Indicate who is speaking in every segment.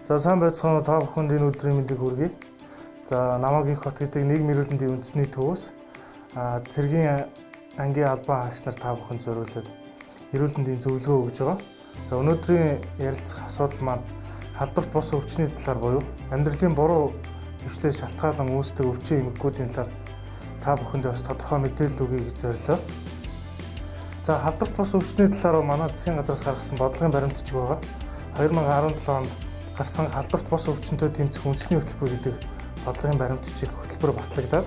Speaker 1: За сайн байцгаана уу, та бүхэнд энэ өдрийн мэндийг хүргэе. За намайг Инх Хот гэдэг нийгмийн эрүүл мэндийн үндэсний төвөөс цэргийн ангийн албан хаагч нар та бүхэнд зориулаад эрүүл мэндийн зөвлөгөө өгж байгаа. За өнөөдрийн ярилцах асуудал маань халдварт бус өвчний талаар буюу амьдралын буруу хөвчлээс шалтгаалan үүсдэг өвчин эмгэгүүдийн талаар та бүхэндээ бас тодорхой мэдээлэл өгье гэж зорилоо. За халдварт бус өвчний талаар манай засгийн газраас гаргасан бодлогын баримтчиг байгаа. 2017 онд гарсан халдварт бус өвчнөд тэмцэх үндэсний хөтөлбөр гэдэг бодлогын баримтчиг хөтөлбөр батлагдаад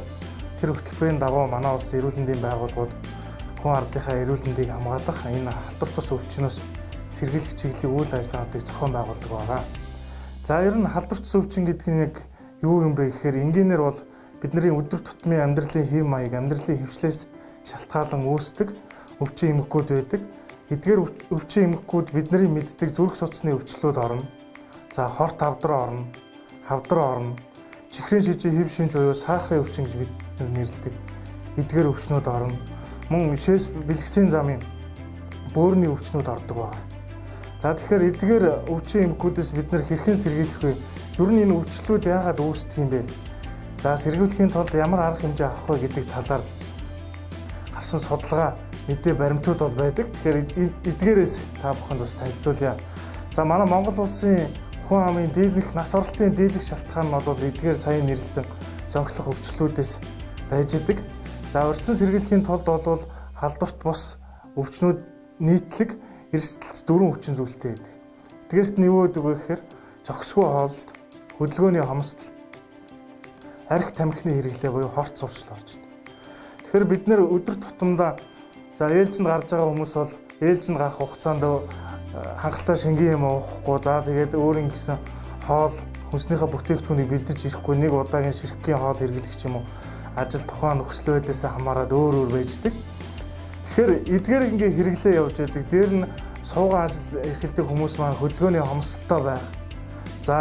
Speaker 1: тэр хөтөлбөрийн дагуу манай улсын эрүүл мэндийн байгууллагууд хүн ардынхаа эрүүл мэндийг хамгаалах энэ халдварт бус өвчнөөс сэргийлэх чиглэлийн үйл ажиллагаануудыг зохион байгуулдаг байгаа. За ер нь халдварт бус өвчин гэдэг нь яг юу юм бэ гэхээр энгийнээр бол бидний өдөр тутмын амьдралын хэв маяг, амьдралын хөвчлээс шалтгаалan үүсдэг өвчин эмгэгүүд байдаг. Эдгээр өвчин эмгэгүүд бидний мэддэг зүрх судасны өвчлөлүүд орно. За хорт хавдар орно, хавдар орно, чихрийн шижин хэв шинж буюу сахарын өвчин гэж бид нэрлэдэг. Эдгээр өвчнүүд орно. Мөн шээс бэлгэсийн замын бөөрийн өвчнүүд ордог байна. За тэгэхээр эдгээр өвчин эмгэгүүдээс бид нар хэрхэн сэргийлэх вэ? Ер нь энэ өвчлөлүүд яагаад үүсдэг юм бэ? За сэргийлэхийн тулд ямар арга хэмжээ авах вэ гэдэг талаар гарсан судалгаа мэдээ баримтууд бол байдаг. Тэгэхээр эдгээрээс та бүхэнд бас танилцуулъя. За манай Монгол улсын хүн амын дийлэнх нас оролтын дийлэнх шалтгаан нь бол эдгээр сая нэрлсэн зөнхлөх өвчлөлүүдээс байж идэг. За урьдчилан сэргийлэхийн тулд бол халдварт бус өвчнүүд нийтлэг эрсдэлт дөрвөн өвчин зүйлтэй байдаг. Эдгээрт нь юу гэдэг вэ гэхээр зохисгүй хооллолт, хөдөлгөөний хомсдол, арх тамхины хэрэглээ буюу хорт зуршил орж идэг. Тэгэхээр бид нэр өдөр тутамдаа за ээлжинд гарч байгаа хүмүүс бол ээлжинд гарах хугацаанд хангалттай шингэн юм уухгүй, за тэгээд өөр ингэсэн хоол хүнснийхээ бүтээгдэхүүнийг бэлдэж ирэхгүй, нэг удаагийн ширхгийн хоол хэрэглэх ч юм уу ажил тухайн нөхцөл байдлаас хамаарат өөр өөр байждаг. Тэгэхээр эдгээр ингээ хэрэглээ явж байдаг. Дээр нь суугаан ажил эрхэлдэг хүмүүс маань хөдөлгөөний хомсдолтой байх, за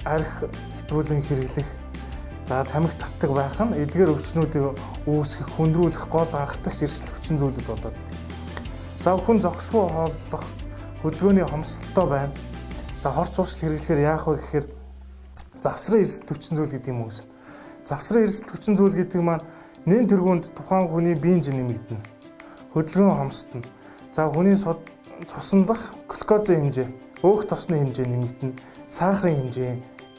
Speaker 1: арх хэтрүүлэн хэрэглэх, за тамхи татдаг байх нь эдгээр өвчнүүдийг үүсгэх, хүндрүүлэх гол анхдагч эрсдэл хүчин зүйлүүд болоод. За хүн зохисгүй хооллох, хөдөлгөөний хомсдолтой байна. За хорт зуршил хэрэглэхээр яах вэ гэхээр завсрын эрсдэл хүчин зүйл гэдэг юм үүснэ. Завсрын эрсдэл хүчин зүйл гэдэг маань нэн тэргуунд тухайн хүний биеийн жин нэмэгдэнэ. Хөдөлгөөн хомсдоно. За хүний цусан дах глюкозын хэмжээ, өөх тосны хэмжээ нэмэгдэнэ, сахарын хэмжээ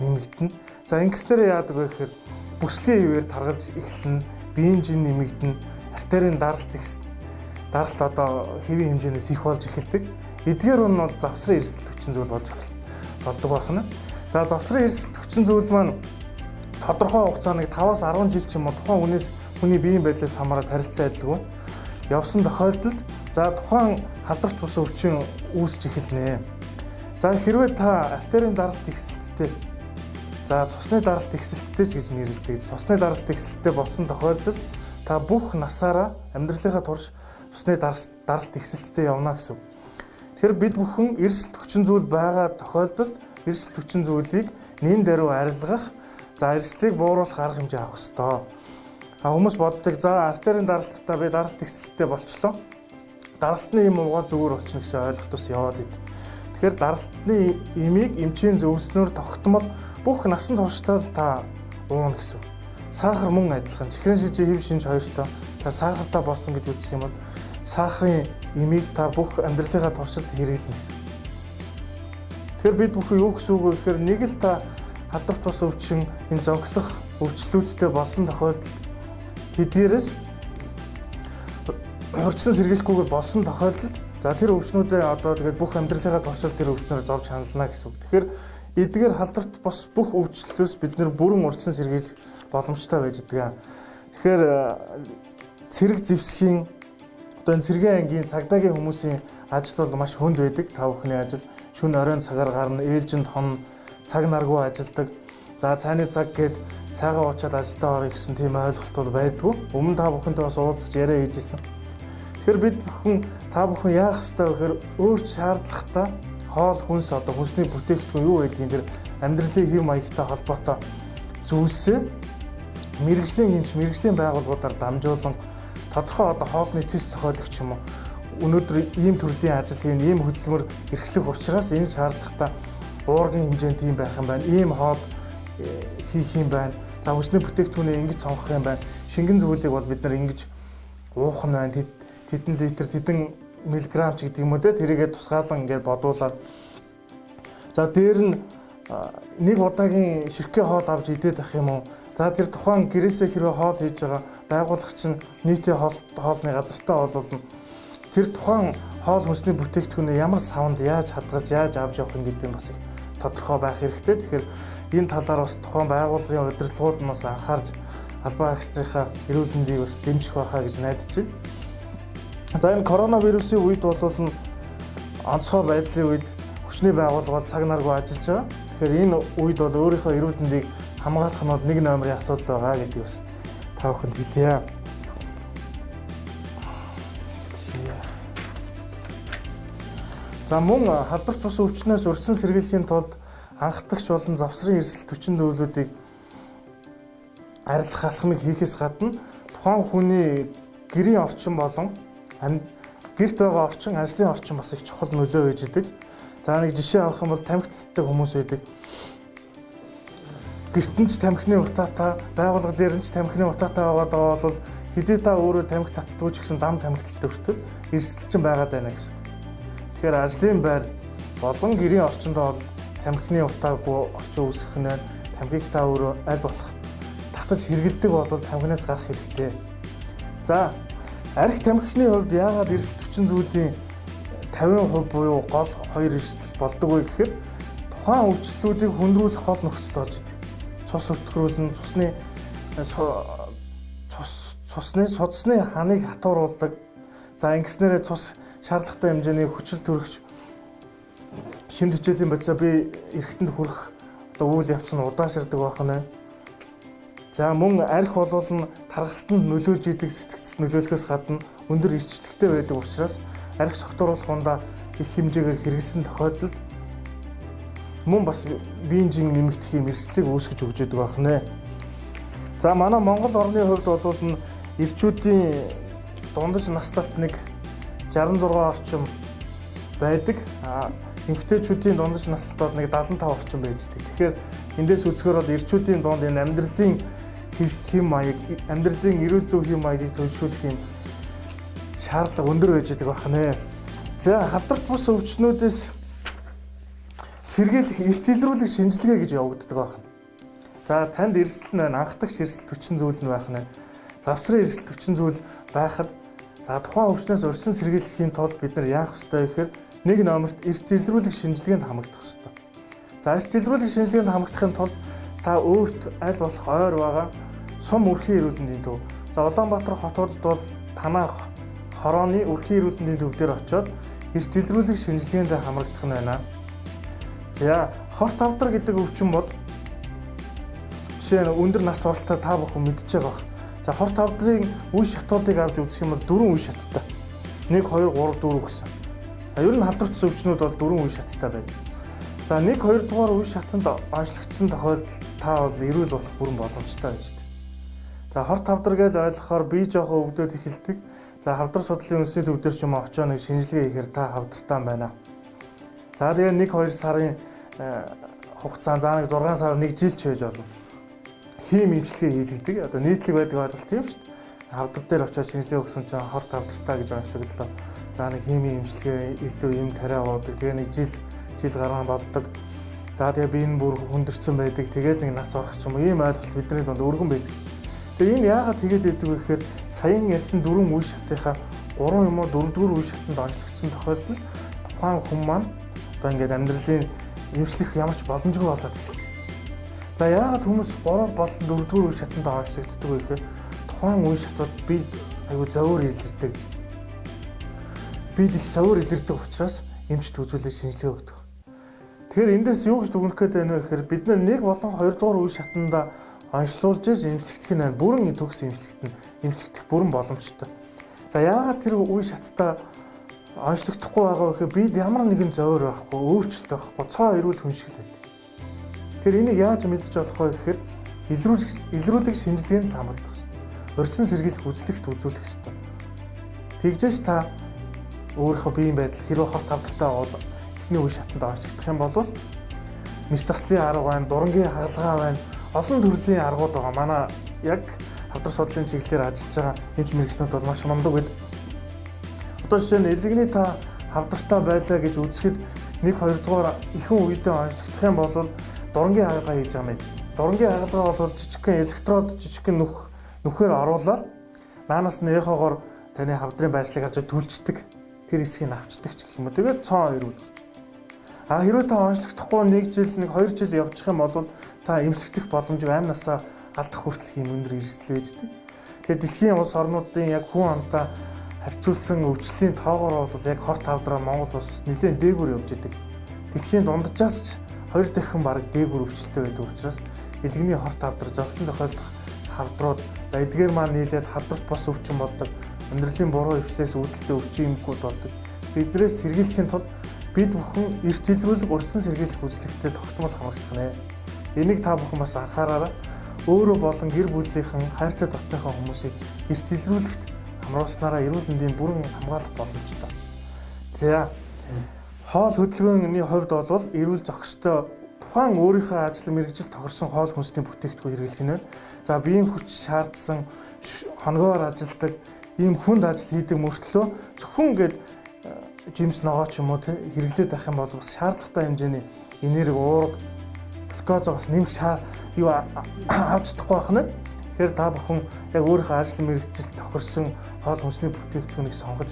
Speaker 1: нэмэгдэнэ. За ингэснээр яадаг вэ гэхээр бүслэгийн хэвээр таргалж эхэлнэ, биеийн жин нэмэгдэнэ, артерийн даралт даралт одоо хэвийн хэмжээнээс их болж эхэлдэг. Эдгээр нь бол завсрын эрсдэл хүчин зүйл болж болдог байна. За завсрын эрсдэл хүчин зүйл маань тодорхой хугацаанд 5-аас 10 жил ч юм уу тухайн хүнээс хүний биеийн байдлаас хамаарат харилцан адилгүй явсан тохиолдолд за тухайн халдварт бус өвчин үүсч эхэлнэ. За хэрвээ та артерийн даралт ихсэлттэй, за цусны даралт ихсэлттэй ч гэж нэрлэдэг. Цусны даралт ихсэлттэй болсон тохиолдолд та бүх насаараа амьдралынхаа турш цусны даралт ихсэлттэй явна гэсэн. Тэгэхээр бид бүхэн эрсдэл хүчин зүйл байгаа тохиолдолд эрсдэл хүчин зүйлийг нэн даруй арилгах, за эрсдлийг бууруулах арга хэмжээ авах ёстой. А хүмүүс боддог, за артерийн даралттай би даралт ихсэлттэй болчлоо. Даралтны эм уугаад зүгээр болчихно гэсэн ойлголт бас яваад идэв. Тэгэхээр даралтны эмийг эмчийн зөвлөснөөр тогтмол бүх насан туршдаа л та ууна гэсэн. Сахар мөн адилхан. Чихрийн шижин хэв шинж хоёртой та сахартай болсон гэж үзэх юм бол сахарын эмийг та бүх амьдралынхаа туршилд хэрэглэнэ гэсэн. Тэгэхээр бид бүхэн юу гэсэн үг вэ гэхээр нэг л та халдварт бус өвчин энэ зөнхлөх өвчлөлүүдтэй болсон тохиолдолд тэдгээрээс хурцсан сэргийлэхгүйгээр болсон тохиолдолд за тэр өвчнүүдээ одоо тэгээд бүх амьдралынхаа туршилд тэр өвчнөр зовж шанална гэсэн үг. Тэгэхээр эдгээр халдварт бус бүх өвчлөлөөс бид нэр бүрэн урьдчилан сэргийлэх боломжтой байж байгаа. Тэгэхээр цэрэг зэвсгийн одоо энэ цэргийн ангийн цагдаагийн хүмүүсийн ажил бол маш хүнд байдаг. Та бүхний ажил шөнө оройн цагаар гарна, ээлжинд хонно, цаг наргүй ажилдаг. За цайны цаг гээд цайгаа уучаад ажилдаа орё гэсэн тийм ойлголт бол байдгүй. Өмнө та бүхэнтэй бас уулзч яриа хийж исэн. Тэгэхээр бид бүхэн та бүхэн яах ёстой вэ гэхээр өөр шаардлагатай хоол хүнс одоо хүнсний бүтээгдэхүүн юу байдгийг тэр амьдралын хэв маягтай холбоотой зүйлсээ мэргэжлийн эмч, мэргэжлийн байгууллагуудаар дамжуулан тодорхой одоо хоолны цэс зохиодог ч юм уу өнөөдөр ийм төрлийн ажил хийн, ийм хөдөлмөр эрхлэх учраас энэ шаардлагатай Уургийн хэмжээнд тийм байх юм байна. Ийм хоол хийх юм байна. За хүчний бүтээгдэхүүнээ ингэж сонгох юм байна. Шингэн зүйлийг бол бид нар ингэж уух нь байна. Тэдэн литр, тэдэн миллиграмм ч гэдэг юм уу те, тэрийгээ тусгаалan ингээд бодуулаад, за дээр нь нэг удаагийн ширхэг хоол авч идээд ах юм уу? За тэр тухайн гэрээсээ хэрвээ хоол хийж байгаа байгуулагч нь нийтийн хоолны газартай болвол тэр тухайн хоол хүнсний бүтээгдэхүүнээ ямар савнд яаж хадгалж, яаж авч явах юм гэдэг нь бас их тодорхой байх хэрэгтэй. Тэгэхээр энэ талаар бас тухайн байгууллагын удирдлагууд нь бас анхаарч албан хаагчдынхаа эрүүл мэндийг бас дэмжих байхаа гэж найдаж байна. За энэ коронавирусын үед бол онцгой байдлын үед хүчний байгууллага бол цаг наргүй ажиллаж байгаа. Тэгэхээр энэ үед бол өөрийнхөө эрүүл мэндийг хамгаалах нь бол нэг номерын асуудал байгаа гэдгийг бас та бүхэнд хэлье. За мөн халдварт бус өвчнөөс урьдчилан сэргийлэхийн тулд анхдагч болон завсрын эрсдэл төчин зүйлүүдийг арилгах алхмыг хийхээс гадна тухайн хүний гэрийн орчин болон гэрт байгаа орчин, ажлын орчин бас их чухал нөлөө байж идэг. За нэг жишээ авах юм бол тамхи татдаг хүмүүс байдаг. Гэрт нь ч тамхины утаатай, байгууллага дээр нь ч тамхины утаатай байгаа бол хэдий та өөрөө тамхи татдгүй ч гэсэн зам тамхиталтай өртөл эрсдэл чинь байгаад байна гэсэн. Тэгэхээр ажлын байр болон гэрийн орчиндөө бол тамхины утаагүй орчин үүсгэх нь, тамхиг та өөрөө аль болох татаж хэрэгэлдэг бол тамхинаас гарах хэрэгтэй. За арх тамхины хувьд яагаад эрсдэл хүчин зүйлийн 50% буюу гол хоёр эрсдэл болдог вэ гэхээр тухайн өвчлөлүүдийг хүндрүүлэх гол нөхцөл болж идэг. Цус өтгөрүүлэн, цусны судасны ханыг хатууруулдаг. За ингэснээрээ цус шаардлагатай хэмжээний хүчил төрөгч шимт хичээлийн бодисоо би эргэтэнд хүрэх одоо үйл явц нь удаашрдаг байх нь. За мөн арх болвол нь тархалтанд нөлөөлж идэг, сэтгцэд нөлөөлөхөөс гадна өндөр илчлэгтэй байдаг учраас арх согтууруулах ундаа их хэмжээгээр хэрэглэсэн тохиолдолд мөн бас биеийн жин нэмэгдэх юм эрсдлийг үүсгэж өгч идэг байх нэ. За манай Монгол орны хувьд бол нь эрчүүдийн дундаж наслалт нэг 66 орчим байдаг. Эмэгтэйчүүдийн дундаж наслалт бол нэг 75 орчим байж идэг. Тэгэхээр эндээс үзэхээр бол эрчүүдийн дунд энэ амьдралын хэм маяг, амьдралын эрүүл зүйн хэм маягийг төлшүүлэх юм шаардлага өндөр байж идэг байх нэ. За халдварт бус өвчнүүдээс сэргийлэх эрт илрүүлэх шинжилгээ гэж явагддаг байх нь. За танд эрсдэл нь байна, анхдагч эрсдэл хүчин зүйл нь байх нь. Завсрын эрсдэл хүчин зүйл байхад за тухайн өвчнөөс урьдчилан сэргийлэхийн тулд бид нар яах ёстой гэхээр нэг номерт эрт илрүүлэх шинжилгээнд хамрагдах ёстой. За эрт илрүүлэх шинжилгээнд хамрагдахын тулд та өөрт аль болох ойр байгаа сум өрхийн эрүүл мэндийн төв. За Улаанбаатар хотод бол танаа хорооны өрхийн эрүүл мэндийн төв дээр очиод эрт илрүүлэх шинжилгээнд хамрагдах нь байна. За хорт хавдар гэдэг өвчин бол жишээ нь өндөр нас оролттой та бүхэн мэдж байгаа бах. За хорт хавдрын үе шатуудыг авч үзэх юм бол 4 үе шаттай. 1 2 3 4 гэсэн. За ер нь халдварт өвчнүүд бол 4 үе шаттай байдаг. За 1 2 дугаар үе шатанд онцлогдсон тохиолдолд та бол эрүүл болох бүрэн боломжтой байж байна. За хорт хавдар гэж ойлгохоор бие жоохон өвдөд эхэлдэг. За хавдар судлалын үндэсний төв дээр ч юм уу очоо нэг шинжилгээ хийхээр та хавдартай байна. За тэгээ 1 2 сарын хугацаанд за нэг 6 сар 1 жил ч байж болно. Хийм имчилгээ хийлэгдэг. Одоо нийтлэг байдаг ойлголт юм шүү дээ. Хавдар дээр очоод шинжилгээ өгсөн чинь хорт хавдартай гэж онцлогдлоо. За нэг хиймийн имчилгээ элдв юм тариа уудаг. Тэгээ нэг жил гарan болдог. За тэгээ би энэ бүр хүндэрсэн байдаг. Тэгээл нэг нас орох ч юм уу ийм ойлголт бидний дунд өргөн байдаг. Тэгээ энэ яагаад тэгээд байдаг вэ гэхээр саяхан ярьсан дөрвөн үе шатынхаа 3 юм уу 4 дугаар үе шатанд онцлогдсон тохиолдолд тухайн хүн маань одоо ингээд амьдралын эмчлэх ямар ч боломжгүй болоод эхэлдэг. За яагаад хүмүүс 3 болон 4 дугаар үе шатанд онцлогддог вэ гэхээр тухайн үе шатууд би айгүй зовоор илэрдэг. Бид их зовоор илэрдэг учраас эмчт үзүүлэх шинжилгээ өгдөг. Тэгэхээр эндээс юу гэж дүгнэх гээд байна вэ гэхээр бид нэг болон 2 дугаар үе шатанда онцлуулж эмчлэгдэх нь бүрэн төгс эмчлэгдэн эмчлэгдэх бүрэн боломжтой. За яагаад тэр үе шаттай онцлогдохгүй байгаа вэ гэхээр бид ямар нэгэн зовоор байхгүй, өөрчлөлт байхгүй, цоо эрүүл хүн шиг л байдаг. Тэгэхээр энийг яаж мэдэж болох вэ гэхээр илрүүлэх шинжилгээнд л хамрагдах хэрэгтэй. Урьдчилан сэргийлэх үзлэгт үзүүлэх хэрэгтэй. Тэгжээж та өөрийнхөө биеийн байдал хэрвээ хорт хавдартай бол эхний үе шатанд онцлогдох юм бол Мэс заслын арга байна, дурангийн хагалгаа байна. Олон төрлийн аргууд байгаа. Манай яг хавдар судлалын чиглэлээр ажиллаж байгаа эмч мэргэжлүүд бол маш мундаг байдаг. Одоо жишээ нь элэгний та хавдартай байлаа гэж үзэхэд 1 2 дугаар ихэнх үедээ онцлогдох юм бол дурангийн хагалгаа хийж байгаа юм байна. Дурангийн хагалгаа бол жижигхэн электрод жижигхэн нүхээр оруулаад наанаас нь эхогоор таны хавдрын байршлыг харж төлждөг. Тэр хэсгийг авчдаг ч гэх юм уу. Тэгээд цоон ирүүл. А хэрвээ та онцлогдохгүй 1 жил, 1 2 жил явчих юм бол та эмчлэгдэх боломжийг амнасаа алдах хүртэл ийм өндөр эрсдэл байж. Тэгээд дэлхийн улс орнуудын яг хүн амтаа харьцуулсан өвчлөлийн тоогоор бол яг хорт хавдраа Монгол улс нэлээд дээгүүр явж идэг. Дэлхийн дунджаас ч 2 дахин бараг дээгүүр өвчлөлтэй байдаг учраас элэгний хорт хавдар, зовлон тохиолдох хавдрууд, за эдгээр маань нийлээд хавдарт бос өвчин болдог, амьдралын буруу өвчлөөс үүдэлтэй өвчин эмгэгүүд болдог. Биднээс сэргийлэхийн тулд бид бүхэн эрт илрүүлэг урьдчилан сэргийлэх үзлэгтэй тогтмол хамрагдах нэ. Энийг та бүхэн бас анхаараарай. Өөрөө болон гэр бүлийнхэн хайртай дотныхоо хүмүүсийг эрт илрүүлэхт хамруулснараа эрүүл мэндийн бүрэн хамгаалах боломжтой. За хоол хөдөлгөөний хувьд бол эрүүл зохистой тухайн өөрийнхөө ажил мэргэжил тохирсон хоол хүнсний бүтээгдэхүүн хэрэглэх нь байна. За биеийн хүч шаардсан хоногоор ажилладаг ийм хүнд ажил хийдэг мөртлөө зөвхөн ингээд жимс ногоо ч юм уу хэрэглээд байх юм бол бас шаардлагатай хэмжээний энерги, уурга, глюкозо бас нэмэх юу авч чадахгүй байх нь. Тэгэхээр та бүхэн яг өөрийнхөө ажил мэргэжил тохирсон хоол хүнсний бүтээгдэхүүнийг сонгож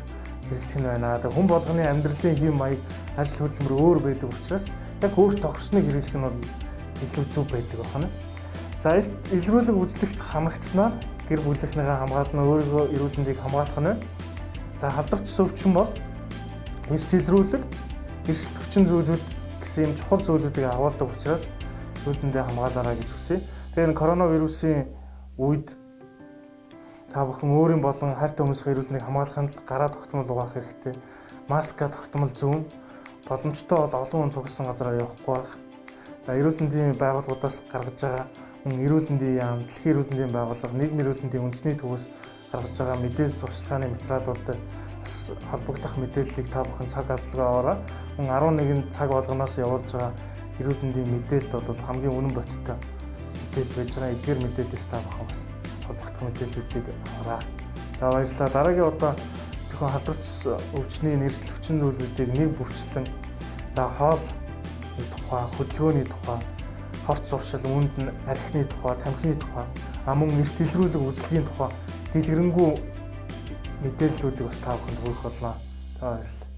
Speaker 1: хэрэглэх нь байна. Тэгээ хүн болгоны амьдралын хэв маяг, ажил хөдөлмөр өөр байдаг учраас яг өөр тохирсныг хэрэглэх нь бол илүү зөв байдаг байна. За илрүүлэг үзлэгт хамрагдсанаар гэр бүлийнхнийгээ хамгаална, өөрийнхөө эрүүл мэндийг хамгаалах нь байна. За халдварч өвчин бол эрт илрүүлэг, эрсдэл хүчин зүйлүүд гэсэн юм чухал зүйлүүдийг агуулдаг учраас эрүүл мэндээ хамгаалаарай гэж хүсье. Тэгээ энэ коронавирусын үед та бүхэн өөрийн болон хайртай хүмүүсийн эрүүл мэндийг хамгаалахын тулд гараа тогтмол угаах хэрэгтэй. Маска тогтмол зүүн. Боломжтой бол олон хүн цугласан газараа явахгүй байх. За эрүүл мэндийн байгууллагуудаас гаргаж байгаа мөн эрүүл мэндийн яам, дэлхийн эрүүл мэндийн байгууллага, нийгмийн эрүүл мэндийн үндэсний төвөөс гаргаж байгаа мэдээлэл сурчлагын материалуудад бас холбогдох мэдээллийг та бүхэн цаг алдалгүй аваарай. Мөн 11 цаг болгоноос явуулж байгаа эрүүл мэндийн мэдээлэл бол хамгийн үнэн бодиттой мэдээлэл байж байгаа. Эдгээр мэдээлэлээс та бүхэн бас холбогдох мэдээллүүдийг аваарай. За баярлалаа. Дараагийн удаа зөвхөн халдварч өвчний нэрсэл хүчин зүйлүүдийг нэг бүрчлэн за хоолны тухай, хөдөлгөөний тухай, хорт зуршил, үүнд нь архины тухай, тамхины тухай, мөн эрт илрүүлэг үзлэгийн тухай дэлгэрэнгүй мэдээллүүдийг бас та бүхэнд хүргэх болно. За баярлалаа.